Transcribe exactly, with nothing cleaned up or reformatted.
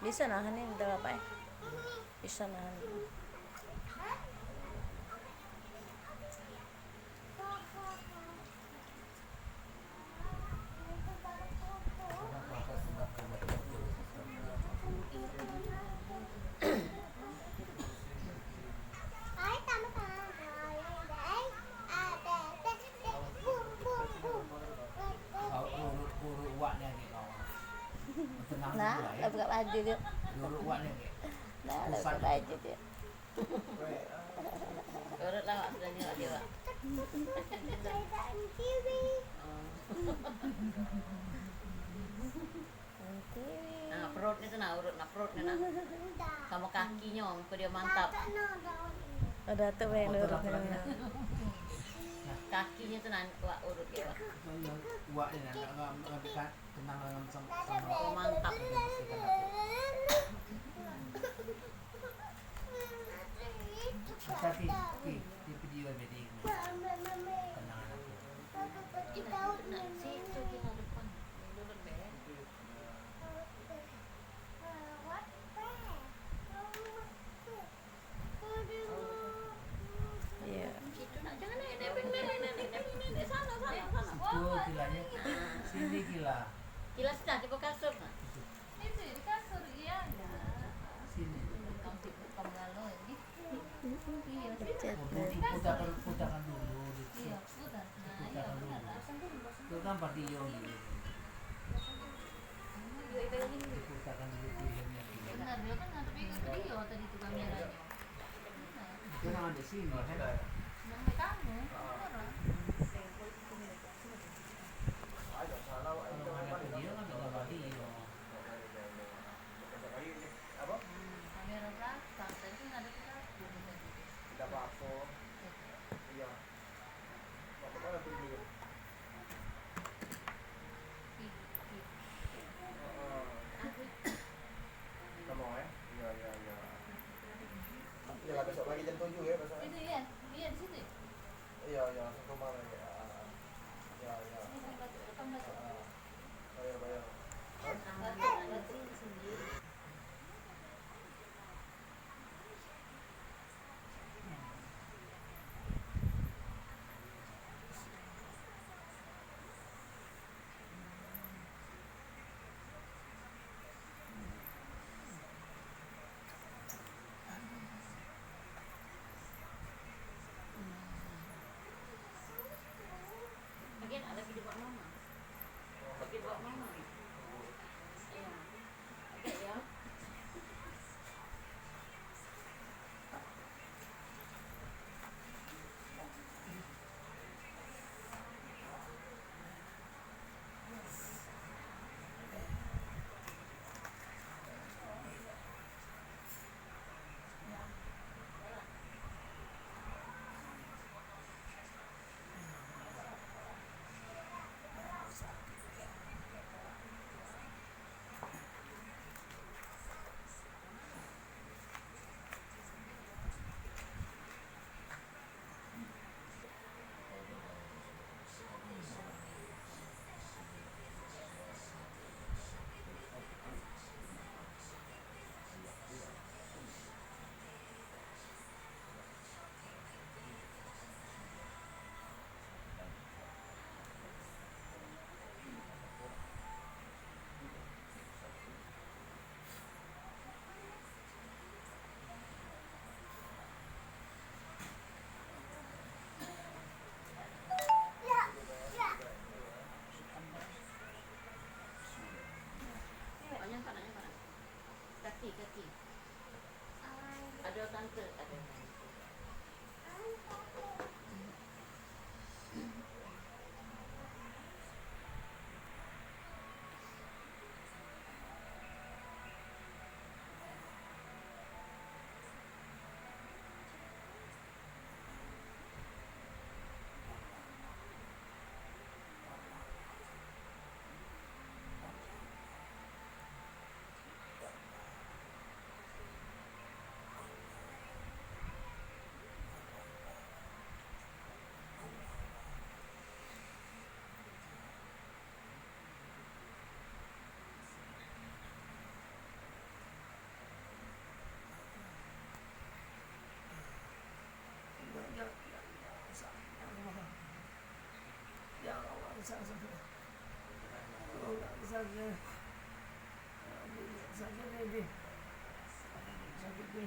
Bisa nahan ni, udah apa ya? Bisa nahan. Urut-urut wak ni agek kawan. Tenang. Nah, dulu lah, ya. Lah buka baju dia. Urut wak ni agek. Nah, lah buka baju dia. Urut lah, wak, sudah ni, wak, dia, wak. Oh. Nanti. Nah, perut ni tu nah, urut nah, perut ni nah. Sama kakinyo, muka dia mantap. Ada tu yang urut ni. Kakinyo tu nah, wak, urut dia, wak. Wak ni nah, nak, nak, nak, nak, tenang dengan sama, sama. Oh, mantap. Masa di, di, di video wedding. Tenang aku. Situ kita depan. Dulu be. Iya. Situ nak, jangan naik, naik, naik, naik, naik, naik, naik, naik, sana, sana, sana. Situ kilanya. Sini kila. Kila sudah, di kasur, nak. Itu di kasur, iya, iya. Sini. Kamu, kamu lalu ini. Iya, sini. Kecil. Putarkan, putarkan dulu. Iya, putar. Nah, iya, benar. Itu kan video gitu. Diputarkan dulu filmnya. Benar, dia kan ngadep ke dia tadi tu kameranya. Itu yang ada sini, kan? Yang kamu, orang. Kalau ngadep ke dia kan ada video. Apa? Hmm, kamera belakang, tadi kan ngadep ke aku tadi. Tidak apa-apa. Iya. Heeh. Kamu, eh? Iya, iya, iya. Iya lah, besok pagi jam tujuh ya, besok. Itu iya, iya di situ ya? Iya, iya, langsung ke rumah lagi. Ah, iya, iya. Sini, sini, Pak. Depan, Pak. Ah, bayar, bayar. Hah? Lagi nak lagi dibawa mama. Lagi dibawa mama. Iya. Agak ya. Sakit, sakit. Oh, sakit. Sakit ni. Sakit ni.